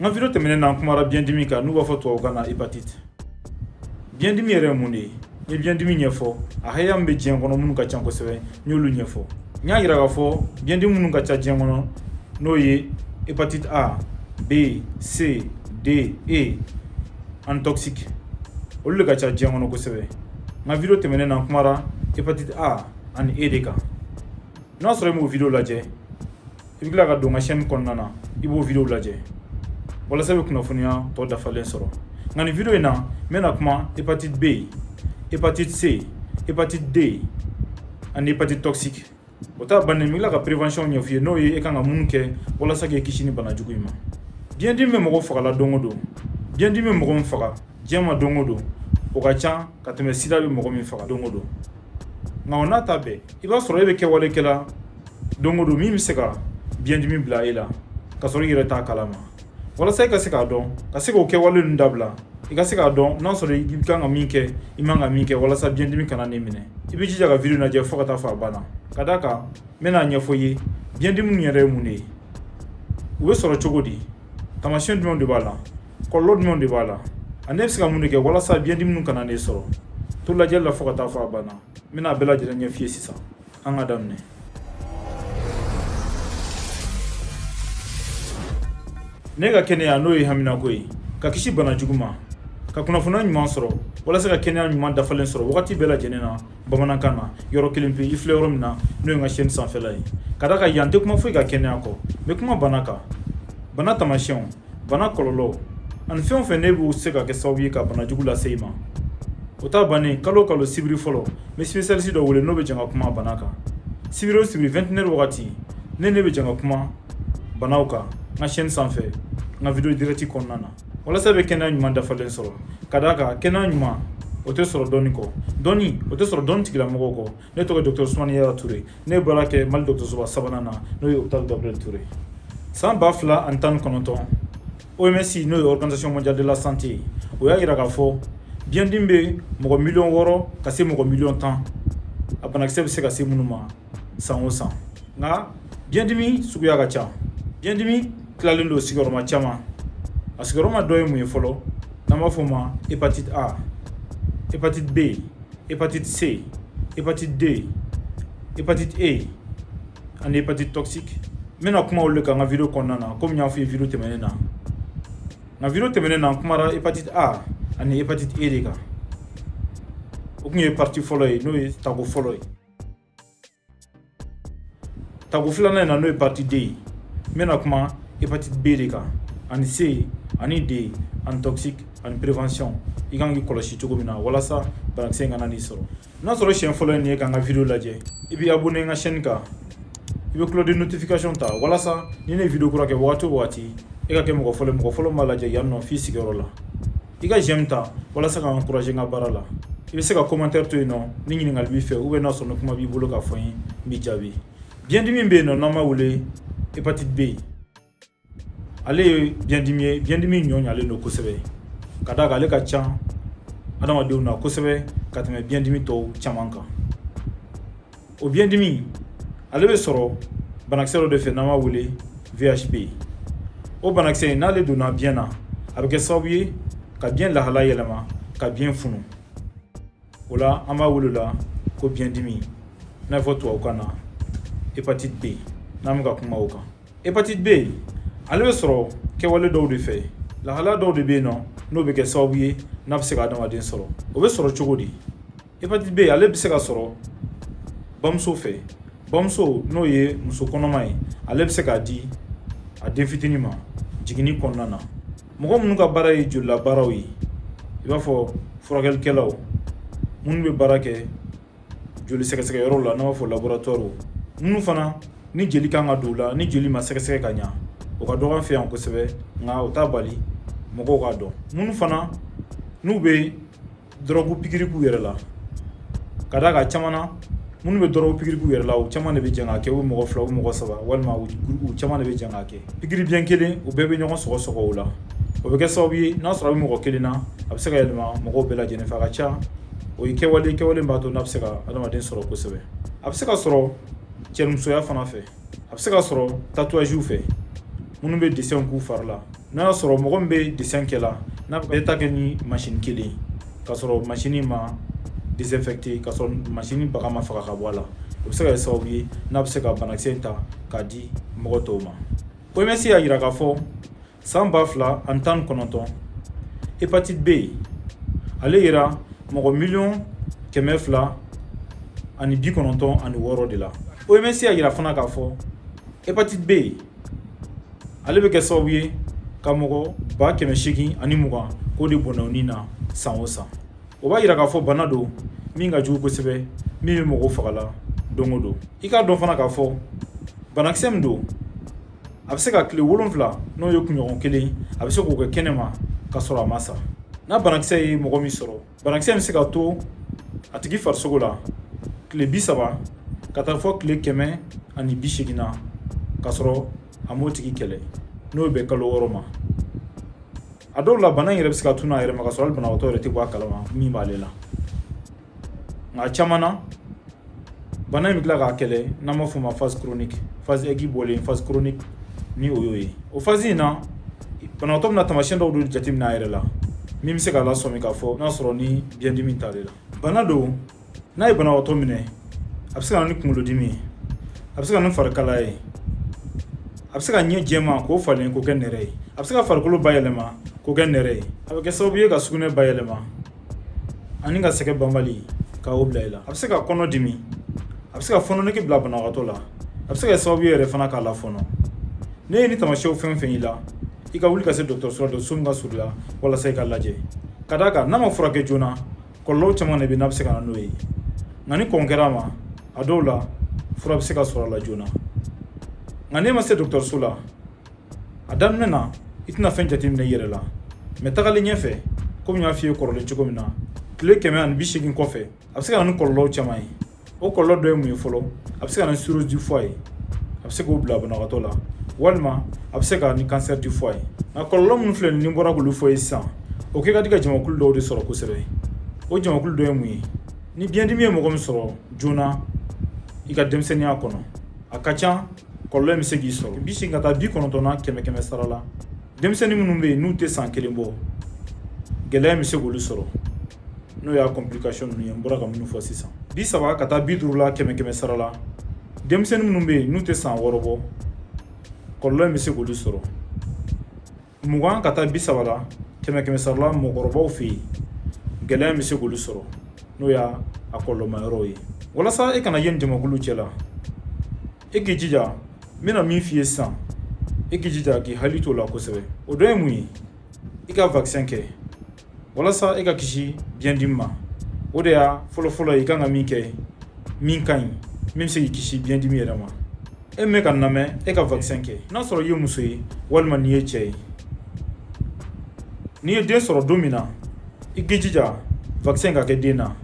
N ka vidéo tɛmɛnen na, n kumara biyɛndimi kan, n'u b'a fɔ tubabukan na hépatite. Biyɛndimi yɛrɛ ye mun de ye? N ye biyɛndimi ɲɛfɔ, a haya min bɛ diɲɛ kɔnɔ, minnu ka ca kosɛbɛ, n y'olu ɲɛfɔ. N y'a yira k'a fɔ biyɛndimi minnu ka ca diɲɛ kɔnɔ, n'o ye hépatite A, B, C, D, E ani toxique, olu de ka ca diɲɛ kɔnɔ kosɛbɛ. N ka vidéo tɛmɛnen na, n kumara hépatite A ani E de kan. N'a sɔrɔ i m'o vidéo lajɛ, i bɛ tila ka don n ka chaîne kɔnɔna na, i b'o vidéo lajɛ walasa i bɛ kunnafoniya tɔ dafalen sɔrɔ. Nka nin vidéo in na, n bɛna kuma hépatite B, hépatite C, hépatite D ani hépatite toxique. O t'a bannen, n bɛ tila ka prévention ɲɛf'i ye, n'o ye e kan ka mun kɛ walasa k'i kisi ni bana jugu in ma. Biyɛndimi bɛ mɔgɔ fagala don o don. Biyɛndimi bɛ mɔgɔ min faga diɲɛ ma don o don, o ka ca ka tɛmɛ sida bɛ mɔgɔ min faga don o don. Nka o n'a ta bɛɛ, i b'a sɔrɔ e bɛ kɛwale kɛla don o don min bɛ se ka biyɛndimi bila e la ka sɔrɔ i yɛrɛ t'a kalama. Walasa i ka se k'a dɔn, ka se k'o kɛwale ninnu dabila, i ka se k'a dɔn n'a sɔrɔ i kan ka min kɛ, i man ka min kɛ walasa biyɛndimi kana n'i minɛ, i bɛ jija ka vidéo lajɛ fo ka taa fɔ a banna. Ka d'a kan, n bɛna ɲɛfɔ i ye biyɛndimi yɛrɛ ye mun de ye, u bɛ sɔrɔ cogo di, taamasiyɛn jumɛnw de b'a la, kɔlɔlɔ jumɛnw de b'a la, ani e bɛ se ka mun de kɛ walasa biyɛndimi kana n'i sɔrɔ. To lajɛli la fo ka taa fɔ a banna, n bɛna a bɛɛ lajɛlen ɲɛf'i ye sisan. An ka daminɛ. Ne ka kɛnɛya, n'o ye haminako ye, ka kisi bana jugu ma, ka kunnafoniya ɲuman sɔrɔ walasa ka kɛnɛya ɲuman dafalen sɔrɔ wagati bɛɛ lajɛlen na bamanankan na, yɔrɔ kelen pe, i filɛ yɔrɔ min na, n'o ye n ka chaîne sanfɛla ye. Ka d'a kan, yan tɛ kuma foyi ka kɛnɛya kɔ, n bɛ kuma bana kan, bana taamasiyɛnw, bana kɔlɔlɔw ani fɛn o fɛn ne b'o se ka kɛ sababu ye ka bana jugu lase i ma. O t'a bannen, kalo o kalo sibiri fɔlɔ, n bɛ spécialiste dɔ wele, n'o bɛ jɛ ka kuma bana kan. Sibiri o sibiri 21 wagati, ne bɛ jɛ ka kuma banaw kan n ka chaîne sanfɛ, n ka vidéo direct kɔnɔna na, walasa i bɛ kɛnɛya ɲuman dafalen sɔrɔ. Ka d'a kan, kɛnɛya ɲuman, o tɛ sɔrɔ dɔnni kɔ, dɔnni, o tɛ sɔrɔ dɔnni tigilamɔgɔw kɔ. Ne tɔgɔ ye docteur Usumani Yaya Ture. Ne ye baara kɛ Mali dɔgɔtɔrɔsoba sabanan na, n'o ye hôpital Gabriel Touré. San 2019, OMS, n'o ye Organisation mondiale de la santé ye, o y'a yira k'a fɔ biyɛndimi bɛ mɔgɔ miliyɔn 6 ka se mɔgɔ miliyɔn 10, a banakisɛ bɛ se ka se minnu ma san o san. Nka biyɛndimi suguya ka ca. Biyɛndimi tilalen don sigiyɔrɔma caman. A sigiyɔrɔma dɔ ye mun ye fɔlɔ? N'an b'a fɔ o ma hépatite A, hépatite B, hépatite C, hépatite D, hépatite E ani hépatite toxique. N bɛna kuma olu de kan n ka vidéo kɔnɔna na, komi n y'a f'i ye vidéo tɛmɛnen na. Nka vidéo tɛmɛnen na, n kumara hépatite A ani hépatite E de kan. O tun ye partie fɔlɔ ye, n'o ye tako fɔlɔ ye. Tako filanan in na, n'o ye partie D ye, n bɛna kuma hépatite B de kan ani C ani D ani toxique ani prévention, i kan k'i kɔlɔsi cogo min na walasa banakisɛ in kana n'i sɔrɔ. N'a sɔrɔ siɲɛ fɔlɔ ye nin ye ka n ka vidéo lajɛ, i b'i abonné n ka chaîne kan, i bɛ cloche de notification ta walasa ni ne ye vidéo kura kɛ wagati o wagati, e ka kɛ mɔgɔ fɔlɔ ye, mɔgɔ fɔlɔ min b'a lajɛ yan nɔ f'i sigiyɔrɔ la. I ka j'aime ta walasa ka encourager n ka baara la. I bɛ se ka commentaire to yen nɔ ni ɲininkali b'i fɛ, ou bien n'a sɔrɔ ni kuma b'i bolo k'a fɔ n ye, n b'i jaabi. Biyɛndimi bɛ yen nɔ, n'an b'a wele hépatite B, ale ye biyɛndimi ye, biyɛndimi ɲɔ ɲalen don kosɛbɛ. Ka d'a kan, ale ka ca adamadenw na kosɛbɛ ka tɛmɛ biyɛndimi tɔw caman kan. O biyɛndimi, ale bɛ sɔrɔ banakisɛ dɔ de fɛ, n'an b'a wele VHB. O banakisɛ in, n'ale donna biyɛn na, a bɛ kɛ sababu ye ka biyɛn lahala yɛlɛma, ka biyɛn funu. O la, an b'a wele o la ko biyɛndimi, n'a fɔ tubabukan na hépatite B, n'an bɛ ka kuma o kan. Hépatite B, ale bɛ sɔrɔ kɛwale dɔw de fɛ. Lahala dɔw de bɛ yen nɔ, n'o bɛ kɛ sababu ye n'a bɛ se ka adamaden sɔrɔ. O bɛ sɔrɔ cogo di? Hépatite B, ale bɛ se ka sɔrɔ bamuso fɛ. Bamuso, n'o ye muso kɔnɔma ye, ale bɛ se k'a di a den fitinin ma jiginni kɔnɔna na. Mɔgɔ minnu ka baara ye jolilabaaraw ye, i b'a fɔ furakɛlikɛlaw, minnu bɛ baara kɛ joli sɛgɛsɛgɛyɔrɔ la, n'an b'a fɔ laboratoire, minnu fana ni jeli kan ka don u la, ni jeli ma sɛgɛsɛgɛ ka ɲa, o ka dɔgɔ an fɛ yan kosɛbɛ. Nka o t'a bali mɔgɔw k'a dɔn. Minnu fana n'u bɛ dɔrɔgu pikiri k'u yɛrɛ la, ka d'a kan caman na, minnu bɛ dɔrɔgu pikiri k'u yɛrɛ la, u caman de bɛ jɛ k'a kɛ, u mɔgɔ fila, u mɔgɔ saba, walima u caman de bɛ jɛ k'a kɛ. Pikiri biɲɛ kelen, u bɛɛ bɛ ɲɔgɔn sɔgɔ sɔgɔ o la. O bɛ kɛ sababu ye, n'a sɔrɔ a bɛ mɔgɔ kelen na, a bɛ se ka yɛlɛma mɔgɔw bɛɛ lajɛlen fɛ. A ka ca, o ye kɛwale, kɛwale b'a to n'a bɛ se ka adamaden sɔrɔ kosɛbɛ. A bɛ se ka sɔrɔ cɛnimusoya fana fɛ. A bɛ se ka sɔrɔ tatouage fɛ, minnu bɛ dessin k'u fari la, N'a y'a sɔrɔ mɔgɔ min bɛ dessin kɛ la, n'a bɛ ta kɛ ni machine kelen k'a sɔrɔ machine ma désinfecté, k'a sɔrɔ machine baga ma faga ka bɔ a la, o bɛ se ka kɛ sababu ye n'a bɛ se ka banakisɛ in ta k'a di mɔgɔ tɔw ma. OMS y'a jira k'a fɔ san 2019, hépatite B ale yera mɔgɔ 296 miliyɔn de la. OMS y'a jira fana k'a fɔ hépatite B ale bɛ kɛ sababu ye ka mɔgɔ 820 000 k'o de bɔnɛ u ni na san o san. O b'a jira k'a fɔ bana don min ka jugu kosɛbɛ, min bɛ mɔgɔw fagala don o don. I k'a dɔn fana k'a fɔ banakisɛ min don, a bɛ se ka tile 7, n'o ye kunɲɔgɔn kelen, a bɛ se k'o kɛ kɛnɛ ma ka sɔrɔ a ma sa. N'a banakisɛ ye mɔgɔ min sɔrɔ, banakisɛ bɛ se ka to a tigi farisogo la tile 30 ka taa fɔ tile 180 na ka sɔrɔ a m'o tigi kɛlɛ, n'o bɛ kalo 6 ma. A dɔw la, bana in yɛrɛ bɛ se ka tunu a yɛrɛ ma ka sɔrɔ hali banabagatɔ yɛrɛ tɛ bɔ a kalama min b'ale la. Nka caman na, bana in bɛ tila k'a kɛlɛ, n'an b'a fɔ o ma phase chronique. Phase aiguë bɔlen, phase chronique ni o y'o ye. O phase in na, banabagatɔ bɛna taamasiyɛn dɔw de jateminɛ a yɛrɛ la min bɛ se k'a lasɔmi k'a fɔ n'a sɔrɔ ni biyɛndimi t'ale la. Bana don, n'a ye banabagatɔ minɛ, a bɛ se ka na ni kunkolodimi ye, a bɛ se ka na ni farikalaya ye, a bɛ se ka ɲɛ jɛman k'o falen k'o kɛ nɛrɛ ye, a bɛ se ka farikolo bayɛlɛma k'o kɛ nɛrɛ ye, a bɛ kɛ sababu ye ka sugunɛ bayɛlɛma ani ka sɛgɛn banbali k'o bila i la, a bɛ se ka kɔnɔ dimi, a bɛ se ka fɔnɔnege bila banabagatɔ la, a bɛ se ka kɛ sababu ye yɛrɛ fana k'a lafɔnɔ. Ne ye ni taamasiyɛnw fɛn fɛn y'i la, i ka wuli ka se dɔgɔtɔrɔso la, dɔgɔtɔrɔso min ka surun i la, walasa i ka lajɛ. Ka d'a kan n'a ma furakɛ joona, kɔlɔlɔw caman de bɛ n'a bɛ se ka na n'o ye. Nka ni kɔn kɛra a ma, a dɔw la fura bɛ se ka sɔrɔ a la joona. Nka n'e ma se dɔgɔtɔrɔso la a daminɛ na, i tɛna fɛn jateminɛ i yɛrɛ la. Mɛ tagalen ɲɛfɛ, komi n y'a f'i ye kɔrɔlen cogo min na, tile 180 kɔfɛ, a bɛ se ka na ni kɔlɔlɔw caman ye. O kɔlɔlɔ dɔ ye mun ye fɔlɔ? A bɛ se ka na ni cirrhose du foie ye, a bɛ se k'o bila banabagatɔ la, walima a bɛ se ka ni cancer du foie ye. Nka kɔlɔlɔ minnu filɛ nin ni n bɔra k'olu fɔ ye sisan, o kɛ ka di ka jamakulu dɔw de sɔrɔ kosɛbɛ. O jamakulu dɔ ye mun ye? Ni biyɛndimi ye mɔgɔ min sɔrɔ joona i ka denmisɛnninya kɔnɔ, a ka ca kɔlɔlɔ in bɛ se k'i sɔrɔ 80 ka taa 90 na kɛmɛ kɛmɛ sara la. Denmisɛnnin minnu bɛ yen n'u tɛ san kelen bɔ, gɛlɛya in bɛ se k'olu sɔrɔ, n'o y'a complication ninnu ye n bɔra ka minnu fɔ sisan. 30 ka taa 50 la kɛmɛ kɛmɛ sara la, denmisɛnnin minnu bɛ yen n'u tɛ san 6 bɔ, kɔlɔlɔ in bɛ se k'olu sɔrɔ. 20 ka taa 30 la kɛmɛ kɛmɛ sara la, mɔgɔkɔrɔbaw fɛ yen, gɛlɛya in bɛ se k'olu sɔrɔ, n'o y'a a kɔlɔlɔma yɔrɔw ye. Walasa e kana ye nin jamakulu cɛ la, e k'i jija, n bɛna min f'i ye sisan, e k'i jija k'i hakili t'o la kosɛbɛ. O dɔ ye mun ye? I ka vaccin kɛ walasa e ka kisi biyɛndimi ma. O de y'a fɔlɔfɔlɔ ye i kan ka min kɛ, min ka ɲi, min bɛ se k'i kisi biyɛndimi yɛrɛ ma. E min bɛ ka n lamɛn, e ka vaccin kɛ. N'a sɔrɔ i ye muso ye walima n'i ye cɛ ye, n'i ye den sɔrɔ don min na, i k'i jija vaccin ka kɛ den na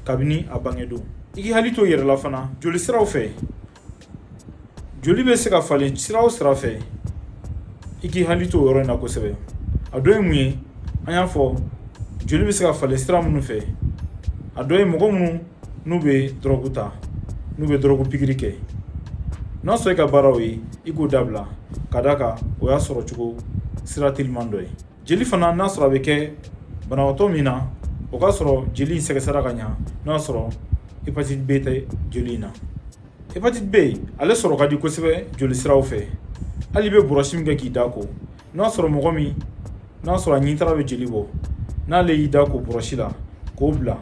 kabini a bange don. I k'i hakili to i yɛrɛ la fana joli siraw fɛ. Joli bɛ se ka falen sira o sira fɛ, i k'i hakili to o yɔrɔ in na kosɛbɛ. A dɔ ye mun ye? An y'a fɔ joli bɛ se ka falen sira minnu fɛ, a dɔ ye mɔgɔ minnu n'u bɛ dɔrɔgu ta, n'u bɛ dɔrɔgu pikiri kɛ. N'a sɔrɔ i ka baaraw ye, i k'o dabila, ka d'a kan o y'a sɔrɔ cogo sira teliman dɔ ye. Jeli fana, n'a sɔrɔ a bɛ kɛ banabagatɔ min na, o k'a sɔrɔ jeli in sɛgɛsɛra ka ɲa, n'a sɔrɔ hépatite B tɛ joli in na. Hépatite B ale sɔrɔ ka di kosɛbɛ joli siraw fɛ. Hali i bɛ bɔrɔsi min kɛ k'i da ko, n'a sɔrɔ mɔgɔ min n'a sɔrɔ a ɲintara bɛ jeli bɔ, n'ale y'i da ko bɔrɔsi la k'o bila,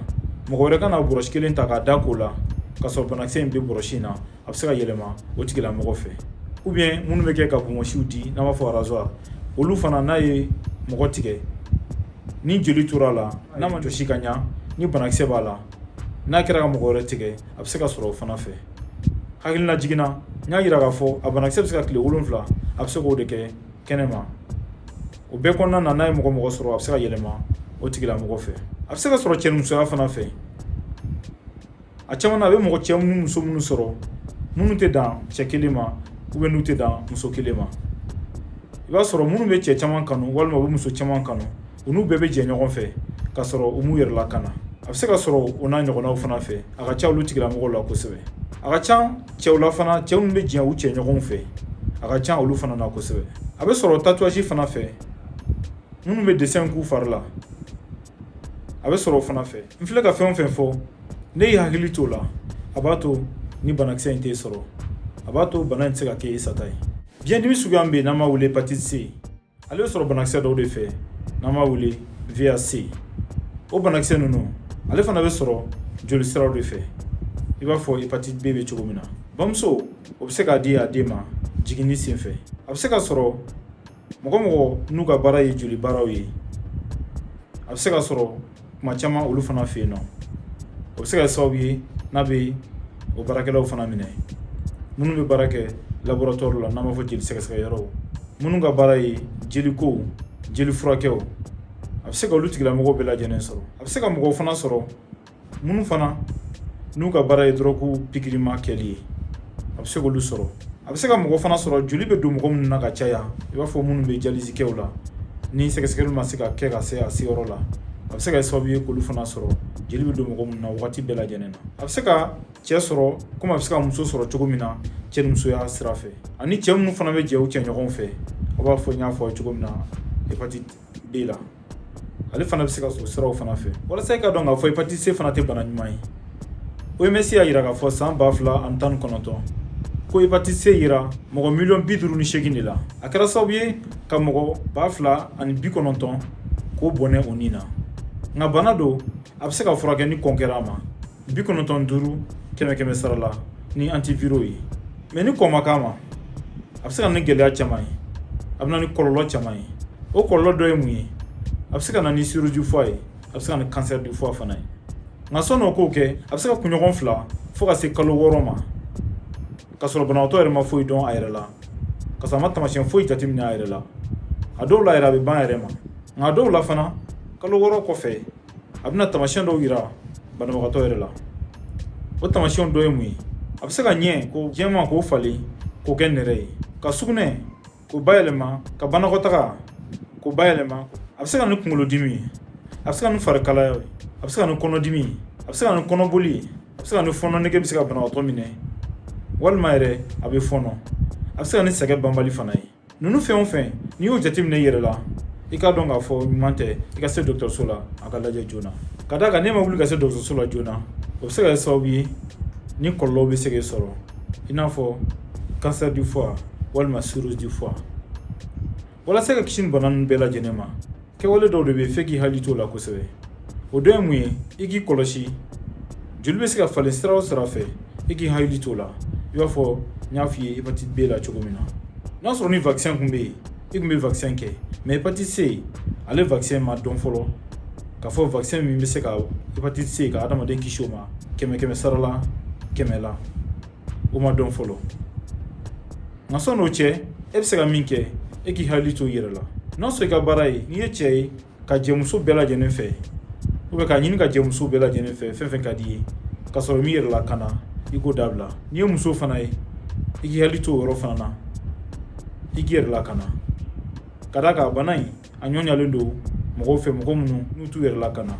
mɔgɔ wɛrɛ ka na bɔrɔsi kelen ta k'a da k'o la ka sɔrɔ banakisɛ in bɛ bɔrɔsi in na, a bɛ se ka yɛlɛma o tigilamɔgɔ fɛ. Ou bien minnu bɛ kɛ ka bonbonsiw di, n'an b'a fɔ rasoir, olu fana, n'a ye mɔgɔ tigɛ ni joli tora a la, n'a ma jɔsi ka ɲa, ni banakisɛ b'a la, n'a kɛra ka mɔgɔ wɛrɛ tigɛ, a bɛ se ka sɔrɔ o fana fɛ. Hakilina jiginna, n y'a jira k'a fɔ a banakisɛ bɛ se ka tile 7, a bɛ se k'o de kɛ kɛnɛ ma. O bɛɛ kɔnɔna na, n'a ye mɔgɔ mɔgɔ sɔrɔ, a bɛ se ka yɛlɛma o tigilamɔgɔ fɛ. A bɛ se ka sɔrɔ cɛnimusoya fana fɛ. A caman na, a bɛ mɔgɔ cɛ ni muso minnu sɔrɔ, minnu tɛ dan cɛ kelen ma ou bien n'u tɛ dan muso kelen ma. I b'a sɔrɔ minnu bɛ cɛ caman kanu walima u bɛ muso caman kanu, u n'u bɛɛ bɛ jɛ ɲɔgɔn fɛ ka sɔrɔ u m'u yɛrɛ lakana, a bɛ se ka sɔrɔ o n'a ɲɔgɔnnaw fana fɛ. A ka ca olu tigilamɔgɔw la kosɛbɛ. A ka ca cɛw la fana, cɛw minnu bɛ jɛ u cɛ ɲɔgɔnw fɛ, a ka ca olu fana na kosɛbɛ. A bɛ sɔrɔ tatouage fana fɛ. Minnu bɛ dessin k'u fari la, a bɛ sɔrɔ o fana fɛ. N filɛ ka fɛn o fɛn fɔ, n'e y'i hakili t'o la, a b'a to ni banakisɛ in t'e sɔrɔ, a b'a to bana in tɛ se ka kɛ e sata ye. Biyɛndimi suguya min bɛ yen n'an b'a wele hépatite C, ale bɛ sɔrɔ banakisɛ dɔw de fɛ n'an b'a wele VHC. O banakisɛ ninnu, ale fana bɛ sɔrɔ joli siraw de fɛ, i b'a fɔ hépatite B bɛ cogo min na. Bamuso, o bɛ se k'a di a den ma jiginni senfɛ. A bɛ se ka sɔrɔ mɔgɔ mɔgɔ n'u ka baara ye joli baaraw ye, a bɛ se ka sɔrɔ kuma caman olu fana fɛ yen nɔ. O bɛ se ka kɛ sababu ye n'a bɛ o baarakɛlaw fana minɛ, minnu bɛ baara kɛ laboratoire la, n'an b'a fɔ jeli sɛgɛsɛgɛ yɔrɔw, minnu ka baara ye jeliko, jeli furakɛw, a bɛ se ka olu tigilamɔgɔw bɛɛ lajɛlen sɔrɔ. A bɛ se ka mɔgɔw fana sɔrɔ minnu fana n'u ka baara ye dɔrɔgu pikirima kɛli ye, a bɛ se k'olu sɔrɔ. A bɛ se ka mɔgɔ fana sɔrɔ joli bɛ don mɔgɔ minnu na ka caya, i b'a fɔ minnu bɛ dialyse kɛw la, ni sɛgɛsɛgɛli ma se ka kɛ ka se a seyɔrɔ la, a bɛ se ka kɛ sababu ye k'olu fana sɔrɔ, jeli bɛ don mɔgɔ minnu na wagati bɛɛ lajɛlen na. A bɛ se ka cɛ sɔrɔ komi a bɛ se ka muso sɔrɔ cogo min na cɛ ni musoya sira fɛ, ani cɛ minnu fana bɛ jɛ u cɛɲɔgɔnw fɛ, a b'a fɔ n y'a fɔ cogo min na hépatite B la, ale fana bɛ se ka sɔrɔ siraw fana fɛ. Walasa i ka dɔn k'a fɔ hépatite C fana tɛ bana ɲuman ye, OMS y'a jira k'a fɔ san 2019 ko hépatite C yera mɔgɔ miliyɔn 58 de la. A kɛra sababu ye ka mɔgɔ 2090 k'o bɔnɛ o ni na. Nka bana don, a bɛ se ka furakɛ ni kɔn kɛra a ma 95 kɛmɛ kɛmɛ sara la ni antiviraux ye. Mais ni kɔn ma k'a ma, a bɛ se ka na ni gɛlɛya caman ye, a bɛ na ni kɔlɔlɔ caman ye. O kɔlɔlɔ dɔ ye mun ye? A bɛ se ka na ni cirrhose du foie ye, a bɛ se ka na ni cancer du foie fana ye. Nka sɔnni o k'o kɛ, a bɛ se ka kunɲɔgɔn 2 fo ka se kalo 6 ma, ka sɔrɔ banabagatɔ yɛrɛ ma foyi dɔn a yɛrɛ la, ka sɔrɔ a ma taamasiyɛn foyi jateminɛ a yɛrɛ la. A dɔw la yɛrɛ, a bɛ ban a yɛrɛ ma. Nka a dɔw la fana, kalo 6 kɔfɛ, a bɛna taamasiyɛn dɔw yira banabagatɔ yɛrɛ la. O taamasiyɛnw dɔ ye mun ye? A bɛ se ka ɲɛ ko jɛman k'o falen k'o kɛ nɛrɛ ye, ka sugunɛ k'o bayɛlɛma, ka banakɔtaga k'o bayɛlɛma. A bɛ se ka ni kunkolodimi ye, a bɛ se ka ni farikalaya ye, a bɛ se ka ni kɔnɔdimi ye, a bɛ se ka ni kɔnɔboli ye, a bɛ se ka ni fɔɔnɔ nege bɛ se ka banabagatɔ minɛ, walima yɛrɛ a bɛ fɔɔnɔ. A bɛ se ka ni sɛgɛn banbali fana ye. Ninnu fɛn o fɛn, n'i y'o jateminɛ i yɛrɛ la, i k'a dɔn k'a fɔ ɲuman tɛ, i ka se dɔgɔtɔrɔso la a ka lajɛ joona. Ka d'a kan n'e ma wuli ka se dɔgɔtɔrɔso la joona, o bɛ se ka kɛ sababu ye ni kɔlɔlɔw bɛ se k'e sɔrɔ, i n'a fɔ cancer du foie walima cirrhose du foie. Walasa ka kisi nin bana ninnu bɛɛ lajɛlen ma, kɛwale dɔw de bɛ yen f'e k'i hakili t'o la kosɛbɛ. O dɔ ye mun ye? I k'i kɔlɔsi, joli bɛ se ka falen sira o sira fɛ, i k'i hakili t'o la, i b'a fɔ n y'a f'i ye hépatite B la cogo min na. N'a sɔrɔ ni vaccin tun bɛ yen, i tun bɛ vaccin kɛ. Mais hépatite C, ale vaccin ma dɔn fɔlɔ k'a fɔ vaccin min bɛ se ka hépatite C ka adamaden kisi o ma kɛmɛ kɛmɛ sara la 100 la, o ma dɔn fɔlɔ. Nka sɔnni o cɛ, e bɛ se ka min kɛ, e k'i hakili to i yɛrɛ la. N'a sɔrɔ i ka baara ye, n'i ye cɛ ye, ka jɛ muso bɛɛ lajɛlen fɛ, ou bien k'a ɲini ka jɛ muso bɛɛ lajɛlen fɛ, fɛn fɛn ka di i ye, ka sɔrɔ m'i yɛrɛ lakana, i k'o dabila. N'i ye muso fana ye, i k'i hakili to o yɔrɔ fana na, i k'i yɛrɛ lakana. Ka d'a kan bana in a ɲɔɲalen don mɔgɔw fɛ, mɔgɔ minnu n'u t'u yɛrɛ lakana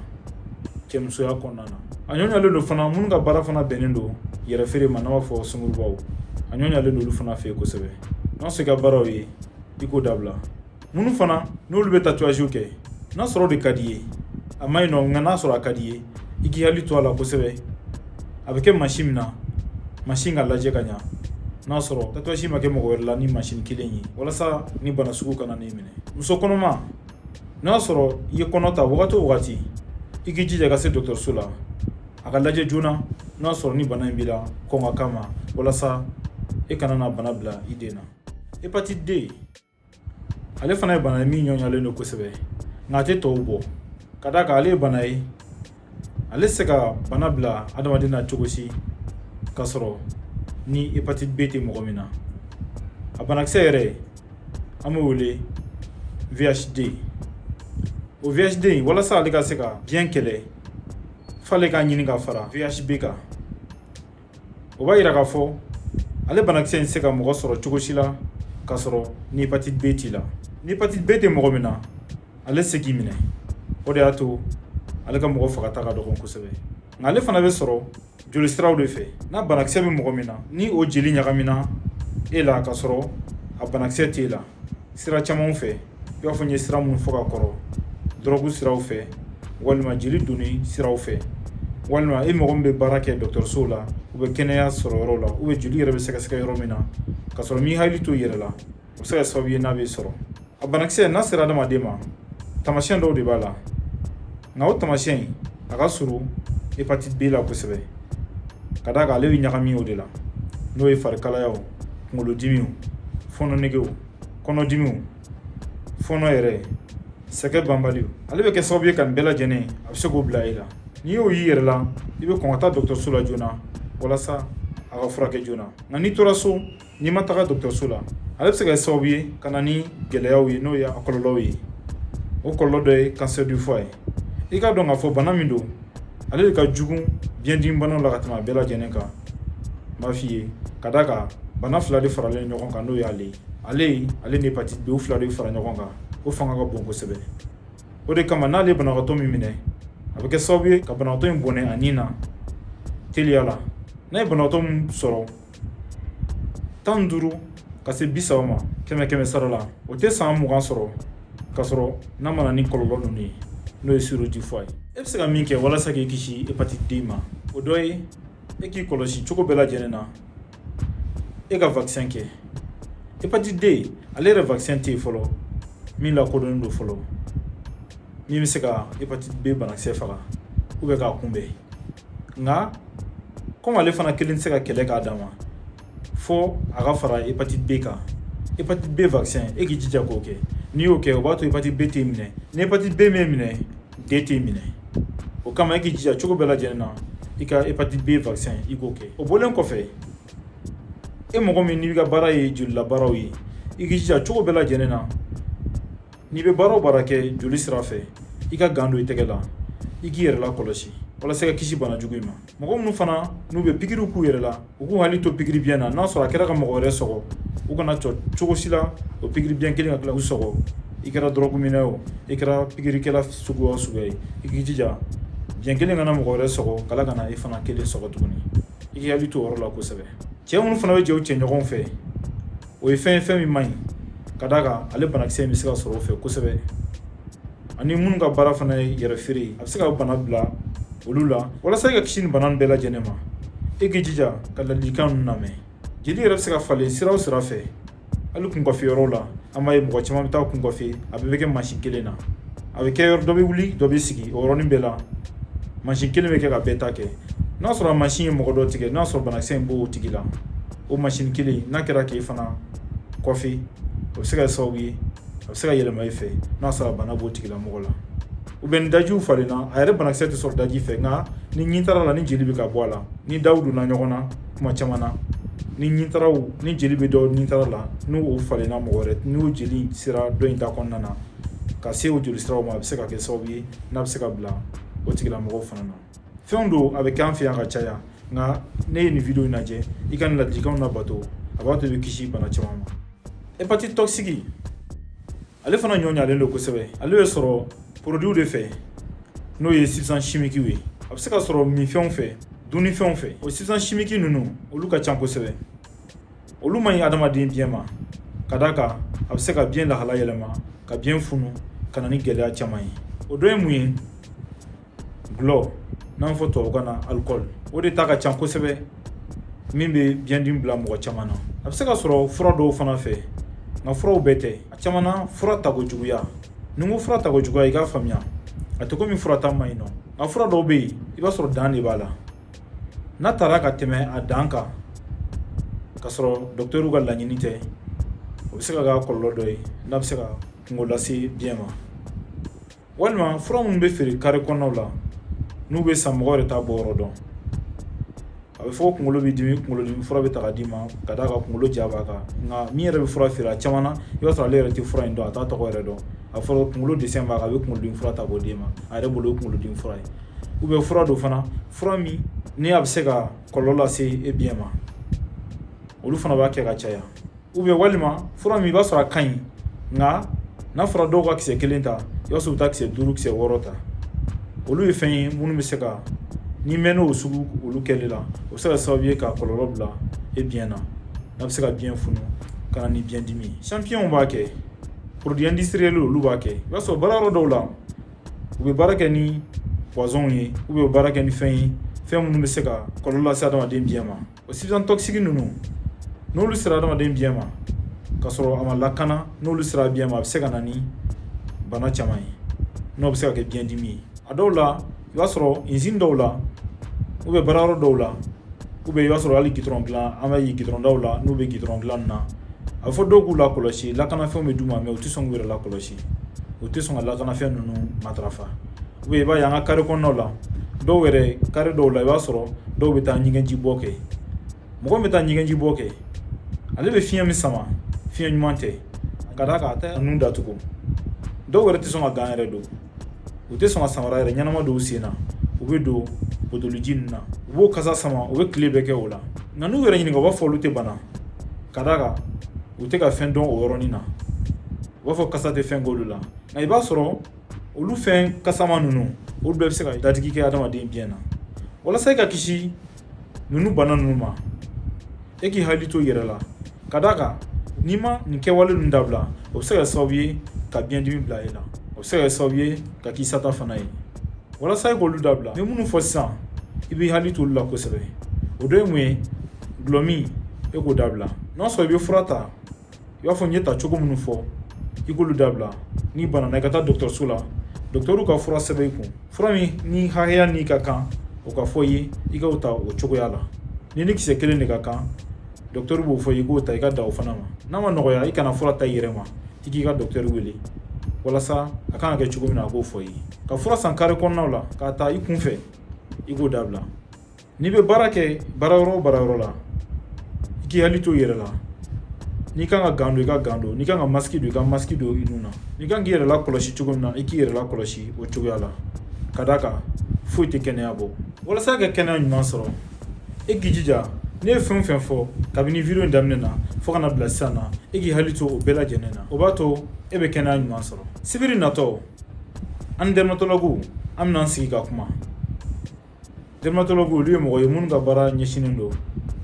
cɛmusoya kɔnɔna na. A ɲɔɲalen don fana minnu ka baara fana bɛnnen don yɛrɛ feere ma, n'an b'a fɔ sungurubaw, a ɲɔɲalen don olu fana fɛ yen kosɛbɛ. N'a sɔrɔ i ka baaraw ye, i k'o dabila. Minnu fana n'olu bɛ tatouage kɛ, n'a sɔrɔ o de ka di i ye, a ma ɲi nɔ. Nka n'a sɔrɔ a ka di i ye, i k'i hakili to a la kosɛbɛ. A bɛ kɛ mansin min na, mansin ka lajɛ ka ɲa n'a sɔrɔ tatouage ma kɛ mɔgɔ wɛrɛ la ni mansin kelen ye, walasa ni bana sugu kana n'i minɛ. Muso kɔnɔma, n'a sɔrɔ i ye kɔnɔ ta, wagati o wagati i k'i jija ka se dɔgɔtɔrɔso la a ka lajɛ joona n'a sɔrɔ ni bana in b'i la, kɔn ka k'a ma, walasa e kana na bana bila i den na. Hépatite D, ale fana ye bana ye min ɲɔɲalen don kosɛbɛ, nka a tɛ tɔw bɔ. Ka d'a kan ale ye bana ye, ale tɛ se ka bana bila adamaden na cogo si k'a sɔrɔ ni hépatite B tɛ mɔgɔ min na. A banakisɛ yɛrɛ, an b'o wele VHD. O VHD in, walasa ale ka se ka biɲɛ kɛlɛ, f'ale k'a ɲini ka fara VHB kan. O b'a yira k'a fɔ ale banakisɛ in tɛ se ka mɔgɔ sɔrɔ cogo si la k'a sɔrɔ ni hépatite B t'i la. Ni hépatite B tɛ mɔgɔ min na, ale tɛ se k'i minɛ. O de y'a to ale ka mɔgɔ fagata ka dɔgɔn kosɛbɛ. Nka ale fana bɛ sɔrɔ joli siraw de fɛ. N'a banakisɛ bɛ mɔgɔ min na, ni o jeli ɲagamina e la ka sɔrɔ a banakisɛ t'e la, sira caman fɛ I b'a fɔ n ye sira minnu fɔ ka kɔrɔ, dɔrɔgu siraw fɛ, walima jeli donni siraw fɛ, walima e mɔgɔ min bɛ baara kɛ dɔgɔtɔrɔsow la, u bɛ kɛnɛya sɔrɔ yɔrɔ la, u bɛ joli yɛrɛ bɛ sɛgɛsɛgɛ yɔrɔ min na, ka sɔrɔ m'i hakili to i yɛrɛ la, o bɛ se ka sababu ye n'a bɛ sɔrɔ. A banakisɛ n'a sera adamaden ma, taamasiyɛn dɔw de b'a la, nka o taamasiyɛn in a ka surun hépatite B la kosɛbɛ, ka d'a kan ale bɛ ɲagami o de la, n'o ye farikalayaw, kunkolodimiw, fɔɔnɔnegew, kɔnɔdimiw, fɔɔnɔ yɛrɛ, sɛgɛn banbaliw. Ale bɛ kɛ sababu ye ka nin bɛɛ lajɛlen, a bɛ se k'o bila e la. N'i y'o y'i yɛrɛ la, i bɛ kɔn ka taa dɔgɔtɔrɔso la joona walasa a ka furakɛ joona. Nka n'i tora so, n'i ma taga dɔgɔtɔrɔso la, ale bɛ se ka kɛ sababu ye ka na ni gɛlɛyaw ye, n'o ye a kɔlɔlɔw ye. O kɔlɔlɔ dɔ ye cancer du foie ye. I k'a dɔn k'a fɔ bana min don, ale de ka jugu biyɛndimi banaw la ka tɛmɛ a bɛɛ lajɛlen kan. N b'a f'i ye, ka d'a kan bana fila de faralen ɲɔgɔn kan, n'o y'ale ye, ale ni hépatite B, o fila de fara ɲɔgɔn kan, o fanga ka bon kosɛbɛ. O de kama n'ale banabagatɔ min minɛ, a bɛ kɛ sababu ye ka banabagatɔ in bɔnɛ a ni na teliya la. N'a ye banabagatɔ min sɔrɔ 15 ka se 30 ma, kɛmɛ kɛmɛ sara la, o tɛ san 20 sɔrɔ ka sɔrɔ n'a ma na ni kɔlɔlɔ ninnu ye, n'o ye cirrhose du foie ye. E bɛ se ka min kɛ walasa k'i kisi hépatite D ma, o dɔ ye e k'i kɔlɔsi cogo bɛɛ lajɛlen na, e ka vaccin kɛ. Hépatite D, ale yɛrɛ vaccin tɛ yen fɔlɔ min lakodɔnnen don fɔlɔ, min bɛ se ka hépatite B banakisɛ faga ou bien k'a kunbɛn. Nka komi ale fana kelen tɛ se ka kɛlɛ k'a dan ma, fo a ka fara hépatite B kan. Hépatite B vaccin, e k'i jija k'o kɛ. N'i y'o kɛ, o b'a to hépatite B t'e minɛ. Ni hépatite B m'e minɛ, D t'e minɛ. O kama e k'i jija cogo bɛɛ lajɛlen na, i ka hépatite B vaccin, i k'o kɛ. O bɔlen kɔfɛ, e mɔgɔ min n'i ka baara ye jolilabaaraw ye, i k'i jija cogo bɛɛ lajɛlen na, n'i bɛ baara o baara kɛ joli sira fɛ, i ka gant don i tɛgɛ la, i k'i yɛrɛ lakɔlɔsi walasa i ka kisi bana jugu in ma. Mɔgɔ minnu fana n'u bɛ pikiriw k'u yɛrɛ la, u k'u hakili to pikiri biɲɛ na. N'a sɔrɔ a kɛra ka mɔgɔ wɛrɛ sɔgɔ, u kana sɔn cogo si la o pikiri biɲɛ kelen ka tila k'u sɔgɔ. I kɛra dɔrɔguminɛ o, i kɛra pikirikɛla suguya o suguya ye, i k'i jija biɲɛ kelen kana mɔgɔ wɛrɛ sɔgɔ, kala kana e fana kelen sɔgɔ tuguni. I k'i hakili to o yɔrɔ la kosɛbɛ. Cɛ minnu fana bɛ jɛ u cɛɲɔgɔnw fɛ, o ye fɛn ye, fɛn min man ɲi, ka d'a kan ale banakisɛ in bɛ se ka sɔrɔ o fɛ kosɛbɛ. Ani minnu ka baara fana ye yɛrɛ feere ye, a bɛ se ka bana bila olu la. Walasa i ka kisi nin bana bɛɛ lajɛlen ma, e k'i jija ka ladilikan ninnu lamɛn. Jeli yɛrɛ bɛ se ka falen sira o sira fɛ, hali kunkafe yɔrɔw la, an b'a ye mɔgɔ caman bɛ taa kunkafe, a bɛɛ bɛ kɛ mansin kelen na. A bɛ kɛ yɔrɔ dɔ bɛ wuli, dɔ bɛ sigi, o yɔrɔnin bɛɛ la mansin kelen bɛ kɛ ka bɛɛ ta kɛ. N'a sɔrɔ mansin ye mɔgɔ dɔ tigɛ, n'a sɔrɔ banakisɛ in b'o tigi la, o mansin kelen n'a kɛra k'e fana kɔfɛ, o bɛ se ka kɛ sababu ye a bɛ se ka yɛlɛma e fɛ, n'a sɔrɔ bana b'o tigilamɔgɔ la. Ou bien ni dajiw falenna, a yɛrɛ banakisɛ tɛ sɔrɔ daji fɛ, nka ni ɲintara la, ni jeli bɛ ka bɔ a la, ni daw donna ɲɔgɔn na tuma caman na, ni ɲintaraw ni jeli bɛ dɔ ɲintara la, n'o falenna mɔgɔ wɛrɛ, n'o jeli sera dɔ in ta kɔnɔna na ka se o joli siraw ma, a bɛ se ka kɛ sababu ye n'a bɛ se ka bila o tigilamɔgɔw fana na. Fɛnw don, a bɛ kɛ an fɛ yan ka caya. Nka ne ye nin vidéo in lajɛ, i ka nin ladilikanw labato, a b'a to i bɛ kisi bana caman ma. Hépatite toxique, ale fana ɲɔ ɲalen don kosɛbɛ. Ale bɛ sɔrɔ produit de fɛ, n'o ye substance chimique ye. A bɛ se ka sɔrɔ minfɛnw fɛ, dumunifɛnw fɛ. O substance chimique ninnu, olu ka ca kosɛbɛ. Olu man ɲi adamaden biɲɛ ma, ka d'a kan a bɛ se ka biɲɛ lahala yɛlɛma, ka biɲɛ funu, ka na ni gɛlɛya caman ye. O dɔ ye mun ye? Dɔlɔ, n'an fɔ tubabukan na alcool, o de ta ka ca kosɛbɛ, min bɛ biɲɛdimi bila mɔgɔ caman na. A bɛ se ka sɔrɔ fura dɔw fana fɛ, nka furaw bɛɛ tɛ. A caman na, fura tako juguya. Ni n ko fura tako juguya, i k'a faamuya, a tɛ komi fura ta man ɲi nɔ, nka fura dɔw bɛ yen, i b'a sɔrɔ dan de b'a la. N'a taara ka tɛmɛ a dan kan, ka sɔrɔ dɔkitɛriw ka laɲini tɛ, o bɛ se ka kɛ kɔlɔlɔ dɔ ye n'a bɛ se ka kungo lase biɲɛ ma. Walima fura minnu bɛ feere kare kɔnɔnaw la, n'u bɛ san, mɔgɔ yɛrɛ t'a bɔ yɔrɔ dɔn. A bɛ fɔ ko kunkolo b'i dimi, kunkolodimi fura bɛ ta ka d'i ma, ka d'a kan kunkolo ja b'a kan. Nka min yɛrɛ bɛ fura feere, a caman na, i b'a sɔrɔ ale yɛrɛ tɛ fura in dɔn, a t'a tɔgɔ yɛrɛ dɔn. A fɔra kunkolo dessin b'a kan, a bɛ kunkolodimi fura ta k'o d'i ma, a yɛrɛ bolo o ye kunkolodimi fura ye. Ou bien fura dɔ fana, fura min ni a bɛ se ka kɔlɔlɔ lase e biɲɛ ma, olu fana b'a kɛ ka caya. Ou bien walima fura min i b'a sɔrɔ a ka ɲi, nka n'a fɔra dɔw ka kisɛ kelen ta, i b'a sɔrɔ u bɛ taa kisɛ 5, kisɛ 6 ta. Olu ye fɛn ye minnu bɛ se ka, n'i mɛnna o sugu olu kɛli la, o bɛ se ka sababu ye ka kɔlɔlɔ bila e biɲɛ na, n'a bɛ se ka biɲɛ funu, ka na ni biɲɛdimi ye. Champignon b'a kɛ. Produit industriel, olu b'a kɛ. I b'a sɔrɔ baara yɔrɔ dɔw la, u bɛ baara kɛ ni poison ye, ou bien u bɛ baara kɛ ni fɛn ye, fɛn minnu bɛ se ka kɔlɔlɔ lase adamaden biɲɛ ma. O substance toxique ninnu, n'olu sera adamaden biɲɛ ma ka sɔrɔ a ma lakana, n'olu sera biɲɛ ma, a bɛ se ka na ni bana caman ye, n'o bɛ se ka kɛ biɲɛdimi ye. A dɔw la, i b'a sɔrɔ usine dɔw la, ou bien baara yɔrɔ dɔw la, ou bien i b'a sɔrɔ hali gitɔrɔn dilan, an b'a ye gitɔrɔn daw la, n'u bɛ gitɔrɔn dilan na, a bɛ fɔ dɔw k'u lakɔlɔsi, lakanafɛnw bɛ d'u ma, mais u tɛ sɔn k'u yɛrɛ lakɔlɔsi, u tɛ sɔn ka lakanafɛn ninnu matarafa. Ou bien i b'a ye an ka carré kɔnɔnaw la, dɔw yɛrɛ, carré dɔw la, i b'a sɔrɔ dɔw bɛ taa ɲɛgɛnji bɔ kɛ. Mɔgɔ min bɛ taa ɲɛgɛnji bɔ kɛ, ale bɛ fiɲɛ min sama, fiɲɛ ɲuman tɛ, ka d'a kan a tɛ nun datugu. Dɔw yɛrɛ tɛ sɔn ka gants yɛrɛ don, u tɛ sɔn ka samara yɛrɛ ɲɛnama don u sen na. U bɛ don potoliji ninnu na, u b'o kasa sama, u bɛ tile bɛɛ kɛ o la. Nka n'u yɛrɛ ɲininka, u b'a fɔ olu tɛ bana, ka d'a kan u tɛ ka fɛn dɔn o yɔrɔnin na. U b'a fɔ kasa tɛ fɛn k'olu la. Nka i b'a sɔrɔ olu fɛn kasama ninnu, olu bɛɛ bɛ se ka dadigi kɛ adamaden biɲɛ na. Walasa i ka kisi ninnu bana ninnu ma, e k'i hakili to i yɛrɛ la, ka d'a kan n'i ma nin kɛwale ninnu dabila, o bɛ se ka kɛ sababu ye ka biɲɛdimi bila e la, o bɛ se ka kɛ sababu ye ka k'i sata fana ye. Walasa i k'olu dabila, ni minnu fɔ sisan, i b'i hakili to olu la kosɛbɛ. O dɔ ye mun ye? Dɔlɔmin, e k'o dabila. N'a sɔrɔ i bɛ fura ta, i b'a fɔ n ye ta cogo minnu fɔ, i k'olu dabila. N'i banana, i ka taa dɔgɔtɔrɔso la, dɔgɔtɔrɔw ka fura sɛbɛn i kun, fura min ni hakɛya n'i ka kan, o ka fɔ i ye, i k'o ta o cogoya la. Ni kisɛ kelen de ka kan, dɔgɔtɔrɔ b'o fɔ, i k'o ta, i ka da o fana ma. N'a ma nɔgɔya, i kana fura ta i yɛrɛ ma, i k'i ka dɔgɔtɔrɔ wele walasa a kan ka kɛ cogo min na, a k'o fɔ i ye. Ka fura san carré kɔnɔnaw la k'a ta i kun fɛ, i k'o dabila. N'i bɛ baara kɛ baara yɔrɔ o baara yɔrɔ la, i k'i hakili to i yɛrɛ la. N'i kan ka gants don, i ka gants don. N'i kan ka masque don, i ka masque don i nun na. N'i kan k'i yɛrɛ lakɔlɔsi cogo min na, i k'i yɛrɛ lakɔlɔsi o cogoya la, ka d'a kan foyi tɛ kɛnɛya bɔ. Walasa ka kɛnɛya ɲuman sɔrɔ, e k'i jija, ne ye fɛn o fɛn fɔ kabini vidéo in daminɛ na fo ka na bila sisan na, e k'i hakili to o bɛɛ lajɛlen na, o b'a to e bɛ kɛnɛya ɲuman sɔrɔ. Sibiri natɔ, an dermatologue, an bɛna an sigi ka kuma. Dermatologue, olu ye mɔgɔ ye minnu ka baara ɲɛsinnen don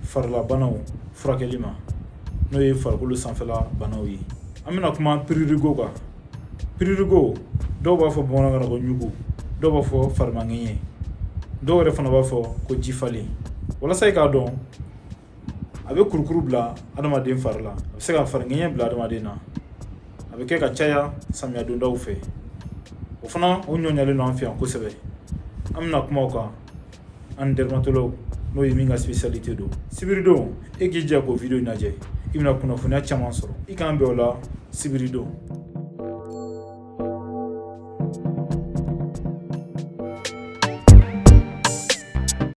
farilabanaw furakɛli ma, n'o ye farikolo sanfɛla banaw ye. An bɛna kuma prurigo kan. Prurigo, dɔw b'a fɔ bamanankan na ko ɲugu, dɔw b'a fɔ farimaŋɛɲɛ, dɔw yɛrɛ fana b'a fɔ ko jifalen. Walasa i k'a dɔn, a bɛ kurukuru bila adamaden fari la, a bɛ se ka fariŋɛɲɛ bila adamaden na. A bɛ kɛ ka caya samiya dondaw fɛ. O fana, o ɲɔɲalen don an fɛ yan kosɛbɛ. An bɛna kuma o kan, an dermatologue, n'o ye min ka spécialité don. Sibiridon, e k'i jija k'o vidéo in lajɛ, i bɛna kunnafoniya caman sɔrɔ. I k'an bɛn o la sibiridon.